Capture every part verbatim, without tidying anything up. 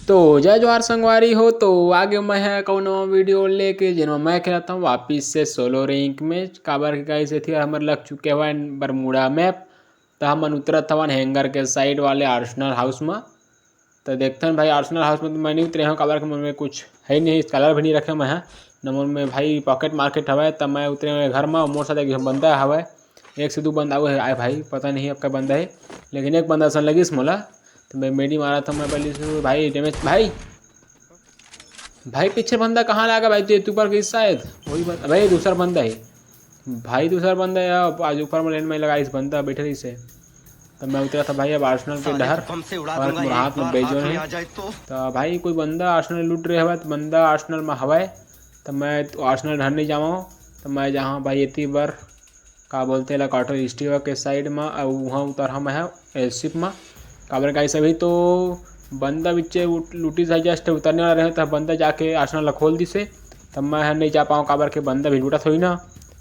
तो जय जोहार संगवारी हो, तो आगे मैं ह कौन नवा वीडियो लेके, जेन म मैं खेलत हूँ वापिस से सोलो रैंक में। काबर के गाइस, एथी हमर लग चुके हवय बरमुडा मैप। त हमन उतरत हवन हैंगर के साइड वाले आर्सेनल हाउस म। त देखथन भाई, आर्सेनल हाउस म तो मैं नहीं उतरे हूँ, काबर के मोर में कुछ है नहीं, स्कैलर भी नहीं रखे मैं ह। न मोर में भाई पॉकेट मार्केट हवय, त मैं उतरे हूँ घर म। मोर साथ एक झन बंदा हवय, एक से दू बंदा आए भाई, पता नहीं अब का बंदा है, लेकिन एक बंदा असन लगिस मोला। तो मैं मेडी मारा था मैं पहले से, भाई डैमेज भाई। भाई पीछे बंदा कहाँ लागा भाई? तो ये ऊपर की शायद वही बंदा, भाई दूसरा बंदा है भाई, दूसरा बंदा है। अब आज ऊपर में लेन में लगा इस बंदा बैठे रही से। तो मैं उतरा था भाई अब आर्सेनल के डहर, और मोर हाथ में बेजो है। तो भाई कोई बंदा आर्सेनल लूट रहे हवय, तो बंदा आर्सेनल में हवय, तो मैं आर्सेनल डहर नहीं जावा। तो मैं जहाँ भाई एती बर का बोलते ला, कॉटन स्टीवा के साइड म, अउ उहाँ उतर हम है एयरशिप म। काबर गाइस, अभी तो बंदा बिच्चे उठ-, लूटिस है, जस्ट उतरने वाला रहे, तब बंदा जाके आर्सेनल ला खोल दिसे। तब मैं ह नहीं जा पाऊँ, काबर के बंदा भी लूटत होई ना।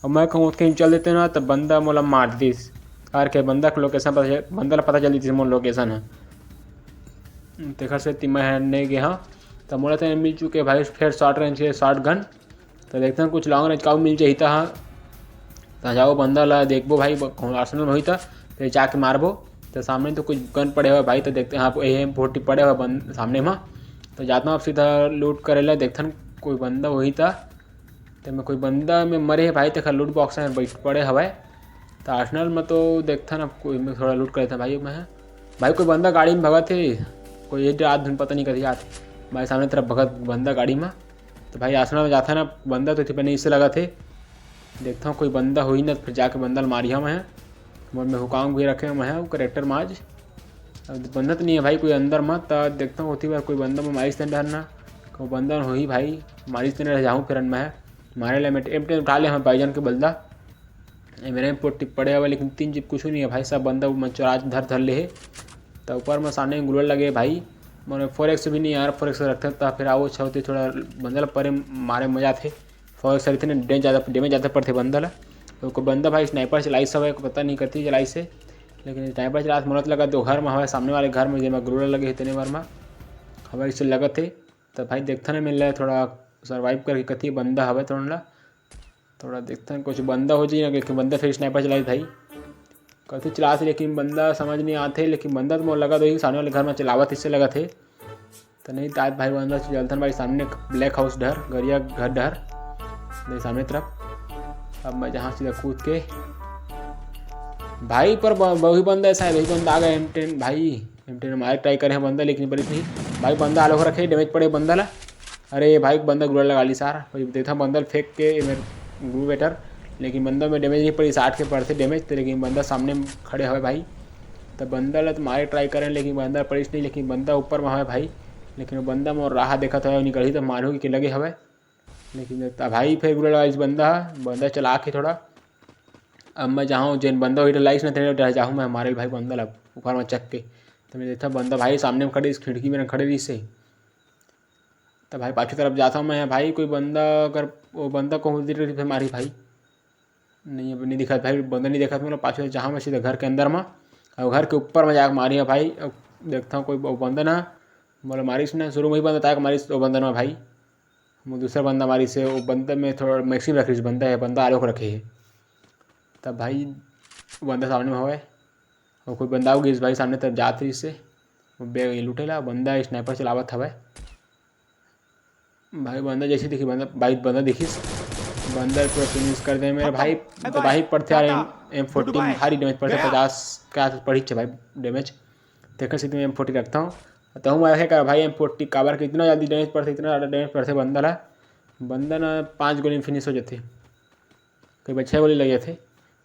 और मैं कहूँ, "उठ के चल देते ना," तब बंदा मोला मार दिस। काबर के बंदा के लोकेशन पता चल-, बंदा ला पता चल दिस मोर लोकेशन है। तेखर सेती मैं ह नहीं गे हाँ। तब मोला तो मिल चुके भाई, फिर शॉर्ट रेंज के शॉर्ट गन। तो देखते हैं कुछ लॉन्ग रेंज का मिल जाही त। हाँ, त जाओ बंदा ला देखबो भाई, ब-, कौन आर्सेनल में होही त, फिर जाके मारबो। तो सामने तो कुछ गन पड़े हुए भाई, तो देखते हैं, हाँ, एम फोर्टी पड़े हुए बन-, सामने में। तो जाता हूँ अब सीधा लूट करे ला, देखथन कोई बंदा होही त। तो मैं कोई बंदा में मरे है भाई, तेखर लूट बॉक्स में बैठ पड़े हवय। तो आर्सेनल में तो देखथन अब कोई, मैं थोड़ा लूट कर लेथन भाई मैं। भाई कोई बंदा गाड़ी में भगत है, कोई एक आध धुन पता नहीं कथी आत। भाई सामने तरफ भगत बंदा गाड़ी में। तो भाई आर्सेनल में जाथन ना बंदा, तो एती बर नहीं से लगत हे। देखता हूँ कोई बंदा होही ना, फिर जाके बंदा ल मारिहा मैं। मोर में हुकांग भी रखे मैं, वो करेक्टर माज। अब बंदा तो नहीं है भाई कोई अंदर में, तो देखता हूँ एती बर कोई बंदा में मारिस तेन डहर ना। कोई बंदा होही भाई, मारिस तेन डहर जाहूँ फिर मैं। मारे ले मैं एम टेन उठा ले हम बाईजन के बलदा। ए मेरे एम फोर्टी पड़े हवे, लेकिन तीन जीप कुछ नहीं है भाई, सब बंदा मन चोरा धर धर ले हे। तो ऊपर में सामने ग्लूवाल लगे भाई, मोर फोर एक्स भी नहीं यार, फोर एक्स रखते तो फिर आओ अच्छा होते, थोड़ा बंदा ल परे मारे मजा आते। फोर एक्स रहिथे ना, डैमेज ज़्यादा, डैमेज ज़्यादा पड़ते बंदा ला। तो कोई बंदा भाई स्नाइपर चलाइस हवे, पता नहीं कथी चलाइस हे, लेकिन स्नाइपर चलाइस मोला तो लगा दो घर में हवे, सामने वाले घर में जेमा ग्लूवाल लगे हे तेने बार में हवे, इससे लगत हे। तो भाई देखथन ना, मिल रहा है थोड़ा सर्वाइव करके, कथी बंदा हवे थोड़ा ला। थोड़ा देखथन कुछ बंदा हो जाही ना, लेकिन बंदा फिर स्नाइपर चलाइस भाई। कथी चलाथे, लेकिन बंदा समझ नहीं आथे, लेकिन बंदा तो मोर लगा दो ही सामने वाले घर में चलावत इससे लगत हे। तो नहीं तात भाई बंदा से चलथन भाई सामने ब्लैक हाउस डहर, गरिया घर डहर, नहीं सामने तरफ। अब मैं जहाँ सीधा कूद के भाई पर ब-, वही बंदा है शायद, वही बंदा आ गया एम टेन भाई। एम टेन मारे ट्राई करे हैं बंदा, लेकिन पड़िस नहीं। भाई बंदा आलो रखे, डैमेज पड़े बंदा ला। अरे भाई बंदा ग्लूवाल लगा ली सार, भाई देखा बंदा फेंक के मेरे ग्लू बेटर, लेकिन बंदा में डैमेज नहीं पड़ी, साठ के पड़ते डैमेज तो, लेकिन बंदा सामने में खड़े हवे भाई। तो बंदा ला तो मारे ट्राई करें, लेकिन बंदा पड़िस नहीं, लेकिन बंदा ऊपर में हवे भाई। लेकिन वो बंदा मोर राह देखत हवे, निकलही तो मारू के लगे हवे। लेकिन त भाई फिर ग्लूवाल लगाइस बंदा, बंदा चला के थोड़ा। अब मैं जाहूँ जेन बंदा वही लाइस ना तेरे डर जाहूँ मैं मारे भाई बंदा ला ऊपर में चक के। तो मैं देखा बंदा भाई सामने में खड़े, इस खिड़की में खड़े रहिस हे। तो भाई पाछू तरफ जाता हूँ मैं भाई, कोई बंदा अगर वो बंदा को उधर फिर मारी भाई। नहीं, अब नहीं दिखा भाई, बंदा नहीं दिखा, मतलब पाछू जहाँ मैं सीधा घर के अंदर में, और घर के ऊपर में जाके मारी है भाई। अब देखता हूँ कोई वो बंदा ना, मतलब मारिस ना, शुरू में ही बंदा था मारिस वो बंदा ना भाई। वो दूसरा बंदा मारिस हे, वो बंदा में थोड़ा मैक्सिम रखे, बंदा है, बंदा आलोक रखे है। तब भाई बंदा सामने में हवे, और कोई बंदा हो गई भाई सामने तरफ जात रहिस हे, वो बे-, ये लूटे ला, बंदा स्नाइपर चलावत हवे। भाई बंदा जैसे दिखी, बंदा, भाई बंदा दिखिस, बंदा पूरा फिनिश कर दे मेरे भाई। तो भाई पड़ते यार एम, एम फोर्टी भारी डैमेज पड़ते, पचास का आसपास पड़ी छे भाई डैमेज। देखा सीधे मैं एम फोर्टी रखता हूँ। तो हूँ मैं का भाई एम फोर्टी काबर के इतना जल्दी डैमेज पड़ते, इतना ज़्यादा डैमेज पड़ते बंदा ला। बंदा ना पाँच गोली में फिनिश हो जाते, कई बार छः गोली लग जाते।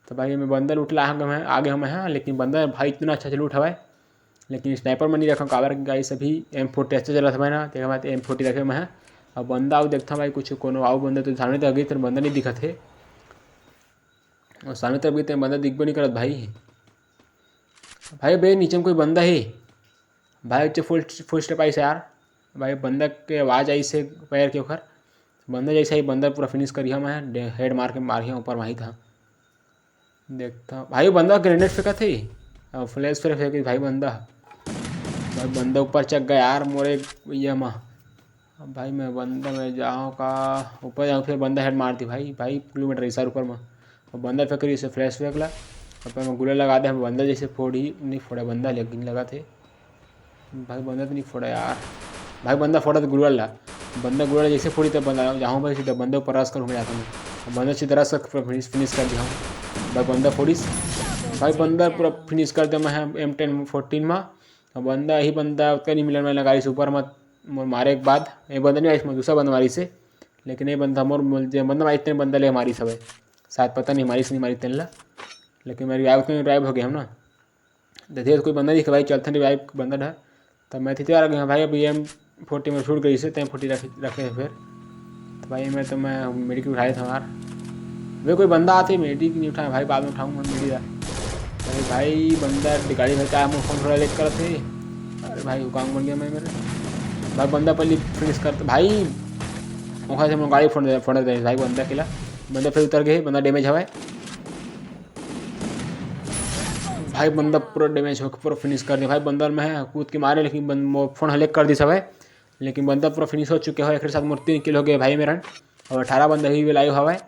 तो भाई मैं बंदा लूट ला हम, आगे हम हैं, लेकिन बंदा भाई इतना अच्छा अच्छा लूट हवे। लेकिन स्नाइपर में नहीं रखा, काबर के गाइस अभी एम फोर्टी अच्छा चलत हवे ना, तेकर बाद एम फोर्टी रखे मैं। अब बंदा आओ देखता भाई, कुछ कोनो आओ बंदा तो सामने तो अभी तो बंदा नहीं दिखत हे। और सामने तरफ भी तो बंदा दिखबो नहीं करत भाई। भाई बे नीचे में कोई बंदा है भाई, नीचे फुल, फुल स्टेप आइस यार। भाई बंदा के आवाज़ आइस हे पैर के ओखर। बंदा जैसे ही बंदा पूरा फिनिश करी हम हैं, डे-, हेड मार के मारी हम ऊपर वहीं था। देखता हूँ भाई, बंदा ग्रेनेड फेंकत हे, और फ्लैश फेंक फेंक भाई बंदा। भाई बंदा ऊपर चढ़ गया यार मोरे भैया मा। अब भाई मैं बंदा में जाऊँ का, ऊपर जाऊँ फिर बंदा हेड मार दी भाई। भाई किलोमीटर इस ऊपर में। अब बंदा फेंक रही से फ्लैश फेंक ला। अब मैं गुला लगा दे, हम बंदा जैसे फोड़ ही नहीं फोड़ा, बंदा लेकिन लगा थे। भाई बंदा तो नहीं फोड़ा यार। भाई बंदा फोड़ा तो गुला ला। बंदा गुला जैसे फोड़ी तब बंदा जाऊँ भाई सीधा बंदा ऊपर रस करूँ मैं जाता हूँ। अब बंदा सीधा रस कर फिनिश कर दिया हूँ। भाई बंदा फोड़ीस। भाई बंदा पूरा फिनिश कर दे मैं एम टेन फोर्टीन में। अब बंदा ही बंदा उतना नहीं मिलन मैं लगा रही ऊपर मत मोर मारे के बाद ये बंदा नहीं आई इसमें दूसरा बंदा मारी से। लेकिन ये बंदा मोर मोर जे बंदा मारी इतने बंदा ले मारी सब है। शायद पता नहीं मारी से नहीं मारी तेन ला। लेकिन मैं रिवाइव तो रिवाइव हो गया हम ना। देखिए तो कोई बंदा नहीं दिखा भाई चलते रिवाइव बंदा ढा। तब मैं थी तैयार आ गया भाई अब ये एम फोर्टी में छूट गई से तैं फोर्टी रख रखे हैं फिर। तो भाई मैं तो मैं मेडिक उठाए था यार। वे कोई बंदा आते मेडिक नहीं उठाया भाई बाद में उठाऊंगा मेडिक यार। अरे भाई बंदा गाड़ी में क्या मुँह फोन थोड़ा लेट करते। अरे भाई हुकाम बन गया मैं मेरे। भाई बंदा पहले फिनिश करते भाई। वहाँ से मैं गाड़ी फोड़ दे फोड़ दे भाई बंदा किला। बंदा फिर उतर गए बंदा डैमेज हवा है। भाई बंदा पूरा डैमेज होकर पूरा फिनिश कर दिया भाई बंदा मैं कूद के मारे लेकिन बंद फोन हलेक कर दी सब है। लेकिन बंदा पूरा फिनिश हो चुके हो एक साथ मोर तीन किल हो गए भाई मेरा। और अठारह बंदा ही लाइव हवा है।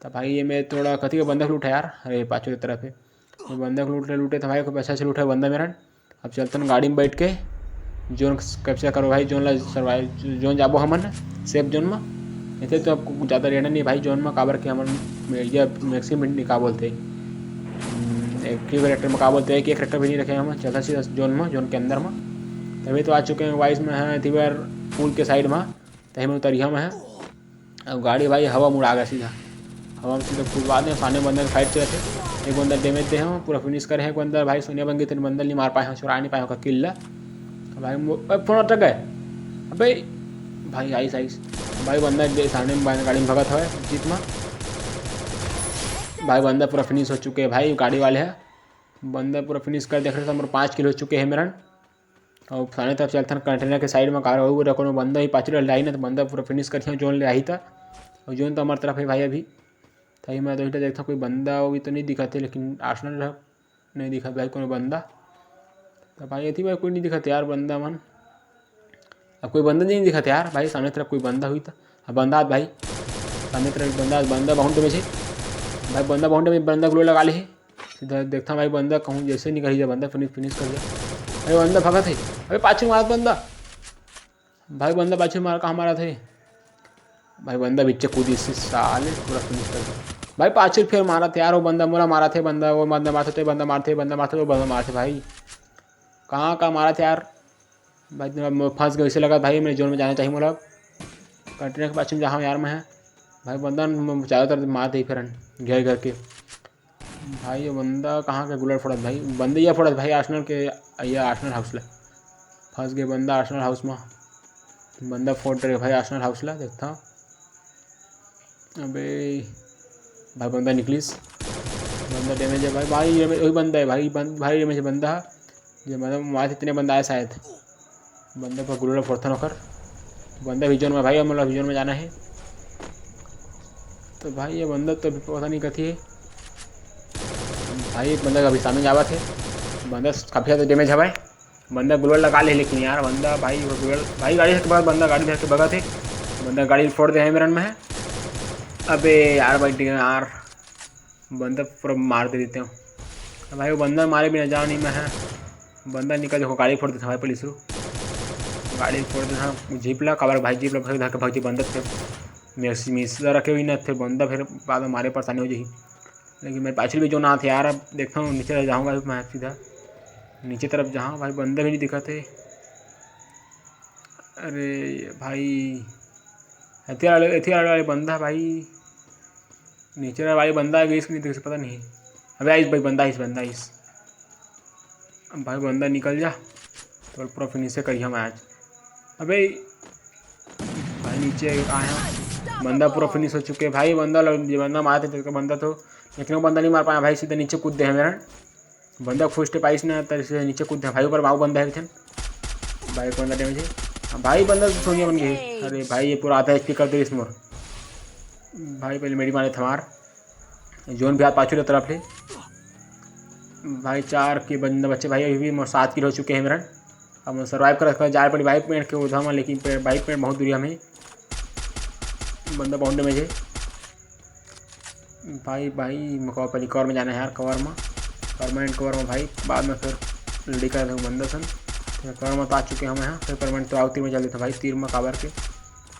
तो भाई ये मैं थोड़ा कथी का बंदा लूटा यार अरे पाछू की तरफ है। ये बंदा लूटे लूटे तो भाई खूब अच्छा से लूटा बंदा मेरा। अब चलते हैं गाड़ी में बैठ के। जोन कैप्चर करो भाई जोन ला सर्वाइव जोन जाबो हमन सेफ जोन में। ऐसे तो आपको कुछ ज़्यादा रहना नहीं भाई जोन में काबर के हमन ये मैक्सिमम नहीं का बोलते एक ही करेक्टर में का बोलते हैं कि एक करेक्टर भी नहीं रखे हम चलता सीधा जोन में जोन के अंदर में। तभी तो आ चुके हैं वाइस में है थी बार पुल के साइड में। तही में उतरिया में है। अब गाड़ी भाई हवा मुड़ा गया सीधा। हवा में सीधा कूदवा दे सामने बंदर फाइट करे थे। एक बंदर डैमेज दे हम पूरा फिनिश करे हैं एक बंदर भाई सोनिया बन गई तीन बंदर नहीं मार पाए हम छुड़ा नहीं पाए का किल ला। भाई फोन अटक गए। अबे भाई आइस आइस। भाई बंदा सामने गाड़ी में भगत है जीत में। भाई बंदा पूरा फिनिश हो चुके हैं भाई गाड़ी वाले है। बंदा पूरा फिनिश कर देख रहे थे हमारे पाँच किल हो चुके हैं मेरा। और सामने तरफ चलथन कंटेनर के साइड में कार हो रहा कोनो बंदा ही पाछू लाई ना तो बंदा पूरा फिनिश करियो जोन ले आही था। और जोन तो हमारे तरफ है भाई अभी। तही मैं तो इधर देखता कोई बंदा वो भी तो नहीं दिखाते लेकिन आर्सेनल रहा नहीं दिखा भाई कोनो बंदा। तो भाई ये थी भाई कोई नहीं दिखाते यार बंदा मन। अब कोई बंदा नहीं दिखाते यार भाई सामने तरफ कोई बंदा हुई था। अब बंदा आज भाई सामने तरफ बंदा बंदा बहुत डैमेज है। भाई बंदा बहुत डैमेज बंदा ग्लो लगा ले है। सीधा देखता भाई बंदा कहूँ जैसे निकल गया बंदा फिनिश फिनिश कर दिया। अरे बंदा भगत है। अरे पाछू मारत बंदा। भाई बंदा पाछू मार कहाँ मारा थे। भाई बंदा बिच्चे कूदी से साले पूरा फिनिश कर दिया। भाई पाछू फिर मारा थे यार वो बंदा मोला मारा थे बंदा वो बंदा मारते थे बंदा मारते बंदा मारते वो बंदा मारते भाई। कहाँ का मारा थे यार। भाई फंस गए इसे लगा भाई मेरे जोन में जाना चाहिए मोला। कंटेनर के पाछू में जहाँ यार मैं है। भाई बंदा चारों तरफ मार दे फिर घेर घेर के। भाई ये बंदा कहाँ के गुलर फोड़त भाई बंदे ये फोड़त भाई आर्सेनल के। ये आर्सेनल हाउस ला फंस गए बंदा आर्सेनल हाउस में। बंदा फोड़ रहे भाई आर्सेनल हाउस ला देखता। अबे भाई बंदा निकलिस। बंदा डैमेज है भाई भाई डैमेज वही बंदा है भाई बंद, भाई डैमेज बंदा है। जो मतलब वहाँ से इतने बंदा आए शायद। बंदा पर गुलर फोड़ता नौकर। बंदा विजन में भाई मतलब विजन में जाना है। तो भाई ये बंदा तो अभी पता नहीं कथी है। भाई एक बंदा अभी सामने जावा थे। बंदा काफ़ी ज़्यादा डैमेज है भाई। बंदा ग्लोअर लगा ले लेकिन यार बंदा भाई वो ग्लोअर भाई गाड़ी धर के भगा बंदा गाड़ी धर के भगा थे। बंदा गाड़ी फोड़ दे है मेरन में है। अबे यार भाई यार बंदा पूरा मार दे देते हो। भाई वो बंदा मारे बिना जाओ नहीं मैं है। बंदा निकल देखो गाड़ी फोड़ देता भाई पुलिस रू। गाड़ी फोड़ देता जीप ला काबर भाई जीप ला भाई धर के भाग जी बंदा थे। मिस मिस रखे हुई ना थे बंदा फिर बाद में मारे परेशानी हो जाही। लेकिन मैं पाछल भी जो ना थे यार अब देखता हूँ नीचे जाऊँगा मैं सीधा। नीचे तरफ जहाँ भाई बंदा भी नहीं दिखा थे। अरे भाई हथियार वाले हथियार वाले बंदा भाई। नीचे वाले बंदा आ गई इसको नहीं देख पता नहीं। अबे आइस भाई बंदा आइस बंदा आइस। अब भाई बंदा निकल जा। तो पूरा फिनिश करिए मैच। अबे भाई नीचे आया। बंदा पूरा फिनिश हो चुके हैं भाई बंदा लग- ये बंदा मारते थे बंदा तो। लेकिन वो बंदा नहीं मार पाया भाई सीधा नीचे कूद दे है मेरा। बंदा फुल स्टेप आइस ना तरह से नीचे कूद दे भाई ऊपर बाबू बंदा है पीछे। भाई बंदा डैमेज है। हाँ, भाई बंदा तो सोनिया बन गई अरे भाई ये पूरा आधा एच पी कर दे इस मोर। भाई पहले मेरी मारे थमार। जोन भी हाथ पाछू तरफ ले। भाई चार के बंदा बच्चे भाई अभी भी मोर सात किल हो चुके हैं मेरा। अब survive करत करत जाए पड़ी भाई पेड़ के उधर में, लेकिन पेड़, भाई पेड़ बहुत दूरिया में, बंदा बहुत damage है भाई। भाई मकवा पहली cover में जाना है यार, cover में, permanent cover में भाई, बाद में फिर लड़ी कर देंगे बंदा सन। तो cover में तो आ चुके हम यहाँ, फिर permanent तो आवती में चल देते भाई, तीर में काबर के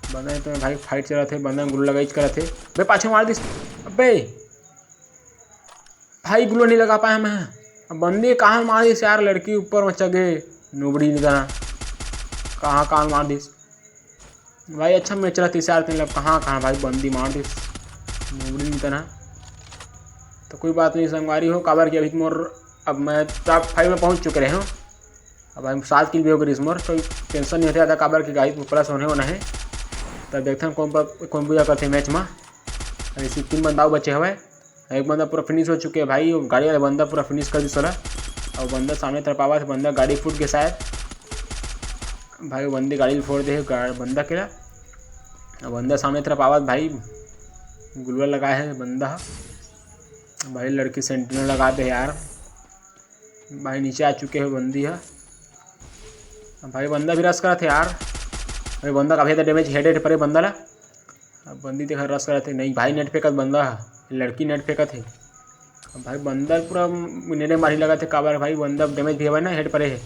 बंदा है तो भाई fight चलत है, बंदा गुल्ला लगाई करत है। बे पाछे मार दिस, अबे भाई गुल्ला नहीं लगा पाया मैं। अब बंदी कहाँ मार दिस यार, लड़की ऊपर में चढ़े, नुबड़ी नहीं करना, कहाँ कहाँ मार दिस भाई। अच्छा match रहती यार, मतलब कहाँ कहाँ भाई बंदी मार दिस, नुबड़ी नहीं करना। तो कोई बात नहीं संगवारी हो, काबर कि अभी तो मोर, अब मैं top five में पहुँच चुके रहे हूँ। अब हम सात kill भी हो गई मोर, तो tension नहीं होता ज़्यादा, काबर कि गाइस plus होने होना है। तब देखते हैं कौन पर, कौन पूजा करते हैं match में। अभी सिर्फ तीन बंदा बचे हुए, एक बंदा पूरा finish हो चुके है भाई, वो गाड़ी वाला बंदा पूरा finish कर दी साला। और बंदा सामने तरफ आवा था, बंदा गाड़ी फूट के शायद, भाई वो बंदे गाड़ी फोड़ दे गा-, बंदा के ला। और बंदा सामने तरफ आवा था भाई, गुलवा लगाए है बंदा। भाई लड़की sentinel लगा दे यार। भाई नीचे आ चुके हैं बंदी है। भाई बंदा भी rush करत है यार। भाई बंदा काफ़ी ज़्यादा damage, head head परे बंदा ला। अब बंदी देखा rush करत है, नहीं भाई net फेंकत बंदा है, लड़की net फेंकत है। अब भाई बंदा पूरा नेड़े मारी लगा थे, काबर भाई बंदा damage भी हवा ना, head परे है।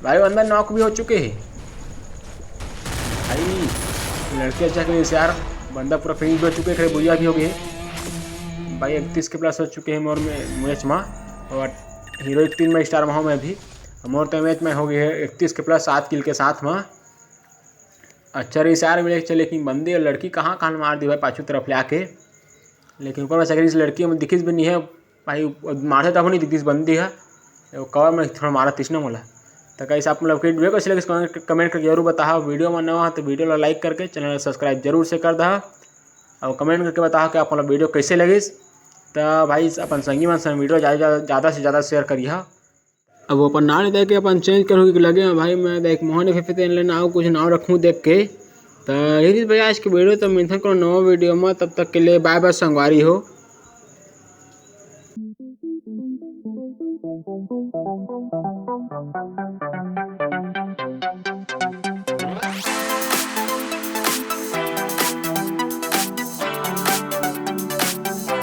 भाई बंदा knock भी हो चुके है भाई। लड़की अच्छा खेली यार, बंदा पूरा finish हो चुके, खड़े बुढ़िया भी हो गए भाई। इकतीस के plus हो चुके हैं मोर में match में, और heroic तीन में star में हूँ मैं भी। मोर तो match में हो गई है इकतीस के plus, सात kill के साथ में। अच्छा रही यार मेरे, चले लेकिन बंदी और लड़की कहाँ कहाँ मार दी भाई पाछू तरफ ले आके। लेकिन ऊपर में चकरी से लड़की में दिखिस भी नहीं है भाई, मारते तब नहीं दिखिस बंदी है, वो cover में थोड़ा मारा तीसने मोला। तो गाइस आप मतलब कि video कैसे लगिस comment करके जरूर बताओ। Video में नवा हो तो video ला like करके channel ला subscribe जरूर से कर दहा, और comment करके बताओ कि आप मतलब video कैसे लगिस। तो भाई अपन संगी मन संग video ज़्यादा ज़्यादा से ज़्यादा share करिहा। अब वो अपन नाम नहीं दे के अपन change करूँ कि लगे हैं भाई, मैं देख मोहन फेफे तेन ले नाव कुछ नाव रखूँ देख के। तो यही भैया आज की video, तो मिलते हैं कोनो नवा video में, तब तक के लिए bye bye संगवारी हो।